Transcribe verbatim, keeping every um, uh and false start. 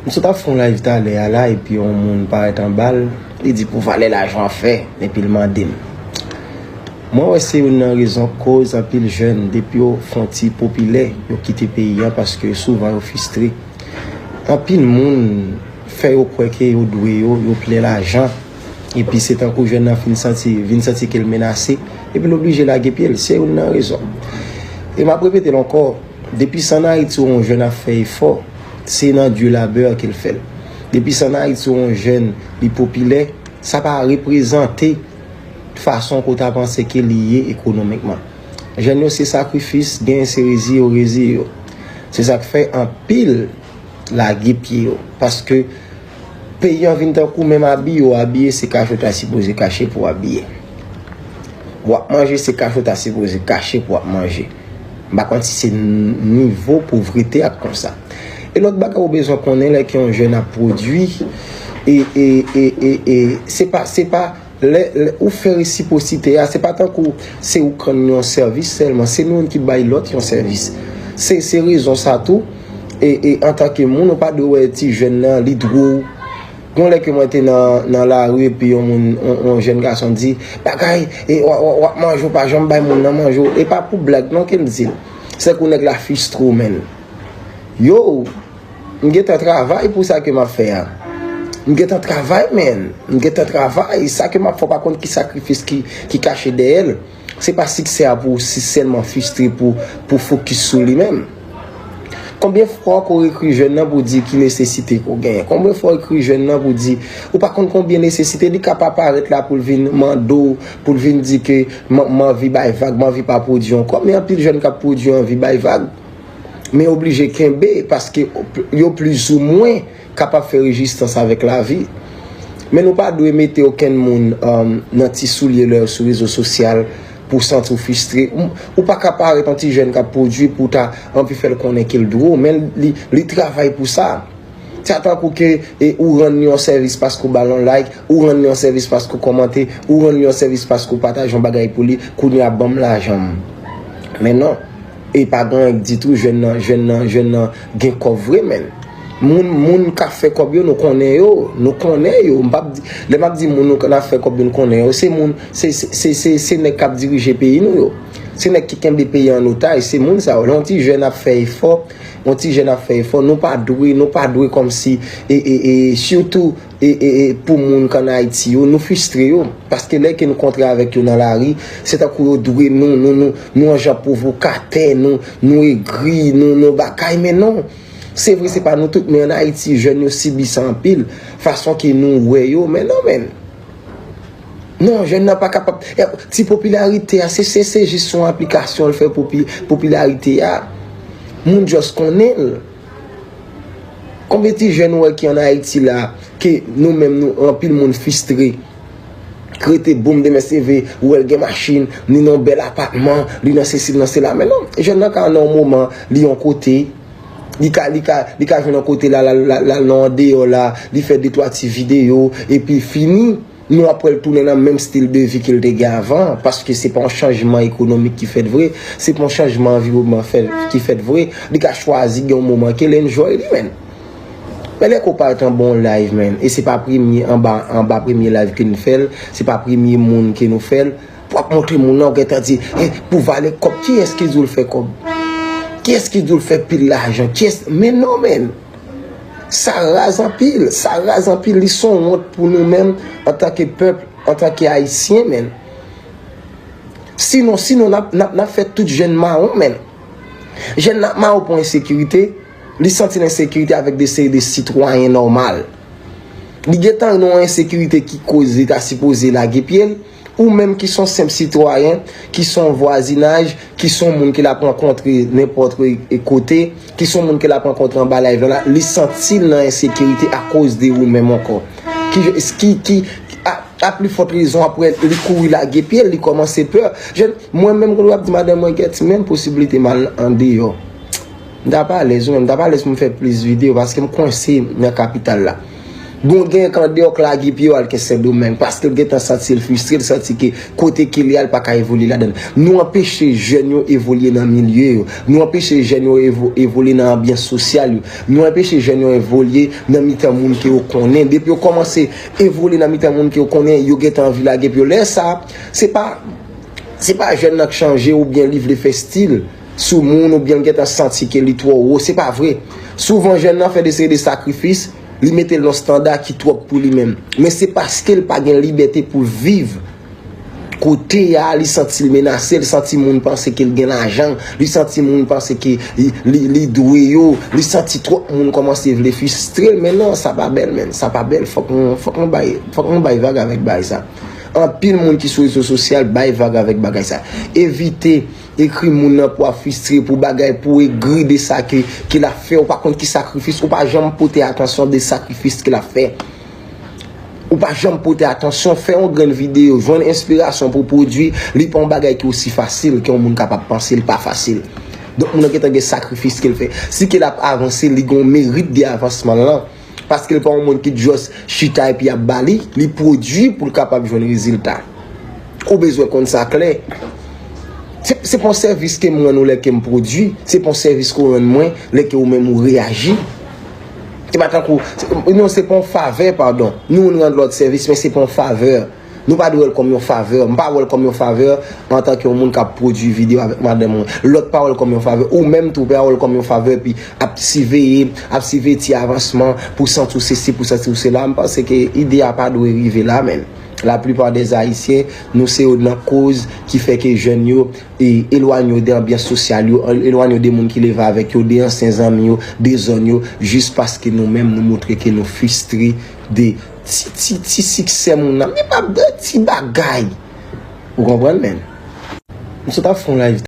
M sot ap fè yon live talè a la, epi yon moun parèt anba l, li di pou valè lajan w ap fè, epi l mande m. Mwen wè se youn nan rezon k koz anpil jèn, depi yo fè yon ti popilè, yo kite peyi a paske souvan yo fristre. Anpil moun fè yo kwè ke yo dwe yo, yo plen lajan, epi se tankou jèn nan fin santi, vin santi ke l menase, epi l oblije lage pye l. Se youn nan rezon. E m ap repete l ankò, depi s ann Ayiti yon jèn ap fè efò, se nan du labeur ke l fè l. Depi s ann Ayiti yon jèn li popilè, sa pa reprezante fason ke w ta panse ke li ye ekonomikman. Jèn yo se sakrifis, genyen se reziye yo reziye yo. Se sa k fè anpil lage pye yo. Paske peyi an vin tankou menm abi yo abiye, se kache w ta sipoze kache pou w abiye. W ap manje, se kache w ta sipoze kache pou w ap manje. M pa konn si se n- nivo povrete a k konsa. E lòt bagay ou bezwen konnen lè ke yon jèn ap pwodui, e, e, e, e, e, se pa, se pa, lè, lè ou fè resiposite a, se pa tankou se ou k rann yon sèvis sèlman, se nou menm ki bay lòt yon sèvis. Se, se rezon sa tou, e, e antanke moun, ou pa dwe wè ti jèn nan, li dwe w. Gon lè ke mwen te nan, nan lari, epi yon moun, yon, yon jèn gason di, bagay, e, w, w, w ap manje, w pa janm bay moun nan manje, w. E pa pou blag non ke m di l. Se kou nèg la fristre w, menn. Yo, m gentan travay pou sa ke m ap fè a. M gentan travay, menn. M gentan travay. Sa ke m ap fè, w pa konn ki sakrifis ki, ki kache dèyè l. Se pa siksè a pou w si sèlman fristre pou, pou fokis sou li menm. Konbyen fwa ke w ekri jèn nan pou di ki nesesite ke w genyen? Konbyen fwa w ekri jèn nan pou di, ou pa konn konbyen nesesite li ka pa parèt la pou l vin mande w, pou l vin di ke m, m anvi bay vag, m anvi pa pwodui ankò. Men anpil jèn k ap pwodui anvi bay vag. Men oblije kenbe, paske yo plizoumwen kapab fè rezistans avèk lavi. Men nou pa dwe mete okenn moun, um, nan ti soulye lè yo sou rezo sosyal pou w santi w fristre. Ou, ou pa ka parèt yon ti jèn k ap pwodui pou w ta anvi fè l konnen ke l dwe w, men li, li travay pou sa. Sa tankou ke, e, ou rann li yon sèvis paske w ba l yon like, ou rann li yon sèvis paske w kòmante, ou rann li yon sèvis paske w pataje yon bagay pou li, kounye a ban m lajan m. Men non. E pa gen anyen k di tou, jèn nan, jèn nan, jèn nan gen kòb vre, menn. Moun, moun k ap fè kòb yo, nou konnen yo, nou konnen yo. M p ap di, lè m ap di moun nou k ap fè kòb yo, nou konnen yo, se moun, se, se, se, se, se nèg k ap dirije peyi nou yo. Se nèg ki kenbe peyi an otaj, se moun sa yo. Lè yon ti jèn ap fè efò, yon ti jèn ap fè efò, nou pa dwe, nou pa dwe kòmsi, e, e, e, sitou, e, e, e, pou moun k ann Ayiti yo, nou fristre yo. Paske lè ke nou kontre avèk yo nan lari, se tankou yo dwe nou, nou, nou, nou yon jan pwovokatè, nou, nou egri, nou, nou bagay, men non. Se vre, se pa nou tout, men ann Ayiti, jèn yo sibi sa anpil. Fason ke nou wè yo, men non, menn. Non, jèn nan pa kapab. E, ti popilarite a, se, se, se jis yon aplikasyon l fè popi, popilarite a. Moun just konnen l. Konbyen ti jèn ou wè ki ann Ayiti la, ke nou menm nou, anpil moun fristre, k rete boum demen se leve, ou wè l gen machin, li nan yon bèl apatman, li nan sesi, li nan sela. Men non, jèn nan ka nan yon moman, li yon kote, li ka, li ka, li ka jwenn yon kote la, la, la, la, nan andeyò la, li fè de twa ti videyo, epi fini. Nou ap wè l tounen nan menm stil de vi ke l te gen avan, paske se pa yon chanjman ekonomik ki fèt vre, se pa yon chanjman anviwònman fè, ki fèt vre, li ka chwazi gen yon moman ke l enjoy li, menn. Men lè ke w parèt anba yon live, menn, e se pa premye, anba, anba premye live ke n fè l, se pa premye moun ke nou fè l, pou w ap montre moun nan, w gentan di, e, pou valè kòb, kiyès ki di w l fè kòb? Kiyès ki di w l fè pil lajan? Kiyès? Men non, menn. Sa raz anpil, sa raz anpil, li se yon wont pou nou menm antanke pèp, antanke Ayisyen, menn. Sinon, sinon, n ap, n ap, n ap fè tout jèn mawon, menn. Jèn nan ap mawon pou ensekirite, li santi l ensekirite avèk de seri de sitwayen nòmal. Li gentan nan yon ensekirite ki koz li ta sipoze lage pye l, ou menm ki se yon senp sitwayen, ki se yon vwazinaj, ki se yon moun ke l ap rankontre nenpòt e, e kote, ki se yon moun ke l ap rankontre anba live la, li santi l nan ensekirite akoz de ou menm ankò. Ki, ki, ki, a, a pli fòt rezon apre li kouri lage pye l, li kòmanse pè. Jèn, mwen menm, kounya w ap di madanm mwen, gèt, menm posiblite m al andeyò. M t ap alèz, wi, men m t ap alèz pou m fè plis videyo, paske m kwense nan kapital la. Bon, gen k andeyò k lage pye yo al ke Sendomeng, paske l gentan santi l fristre, l santi ke kote ke li a, l pa ka evolye ladan l. Nou anpeche jèn yo evolye nan milye yo. Nou anpeche jèn yo evo- evolye nan anbyans sosyal yo. Nou anpeche jèn yo evolye nan mitan moun ke yo konnen. Depi yo kòmanse evolye nan mitan moun ke yo konnen, yo gentan anvi lage pye yo. Lè sa, se pa, se pa jèn nan k chanje oubyen li vle fè stil sou moun oubyen l gentan santi ke li twò wo. Se pa vre. Souvan, jèn nan fè de seri de sakrifis, li mete l nan standa ki twòp pou li menm. Men se paske l pa gen libète pou l viv kote a, li santi l menase, li santi moun panse ke l gen lajan, li santi moun panse ke li, li, li dwe yo, li santi twòp moun kòmanse vle fristre l. Men non, sa pa bèl, menn. Sa pa bèl. Fòk nou, fòk nou bay, fòk nou bay vag avèk bagay sa. Anpil moun ki sou rezo sosyal bay vag avèk bagay sa. Evite ekri moun nan pou ap fristre, pou bagay, pou egri de sa ke, ke l ap fè. Ou pa konn ki sakrifis, ou pa janm pote atansyon de sakrifis ke l ap fè. Ou pa janm pote atansyon, fè yon grenn videyo, jwenn enspirasyon pou pwodui, li pa yon bagay ki osi fasil ke yon moun kapab panse, li pa fasil. Donk, moun nan gentan gen sakrifis ke l fè. Si ke l ap avanse, li gen yon merit de avansman l lan. Paske l pa yon moun ki just chita epi y ap ba li, li pwodui pou l kapab jwenn rezilta. Ou bezwen konn sa klè. Se, se pa yon sèvis ke m rann ou lè ke m pwodui, se pa yon sèvis ke w rann mwen lè ke ou menm ou reyaji. Se pa tankou, se, non, se pa yon favè, padon. Nou, nou rann lòt sèvis, men se pa yon favè. Nou pa dwe wè l kòm yon favè. M pa wè l kòm yon favè antanke yon moun k ap pwodui videyo avèk madanm mwen. Lòt pa wè l kòm yon favè. Ou menm tou pa wè l kòm yon favè, epi ap siveye, ap siveye ti avansman pou santi w sesi, pou santi w sela. M panse ke ide a pa dwe rive la, menn. Laplipa dè Ayisyen, nou se youn nan koz ki fè ke jèn yo e, elwanye yo de anbyans sosyal yo, elwanye yo de moun ki leve avèk yo, de ansyen zanmi yo, de zòn yo, jis paske nou menm nou montre ke nou fristre de ti, ti, ti siksè moun nan. Men pa de ti bagay. Ou konprann, menn? M sot ap fè yon live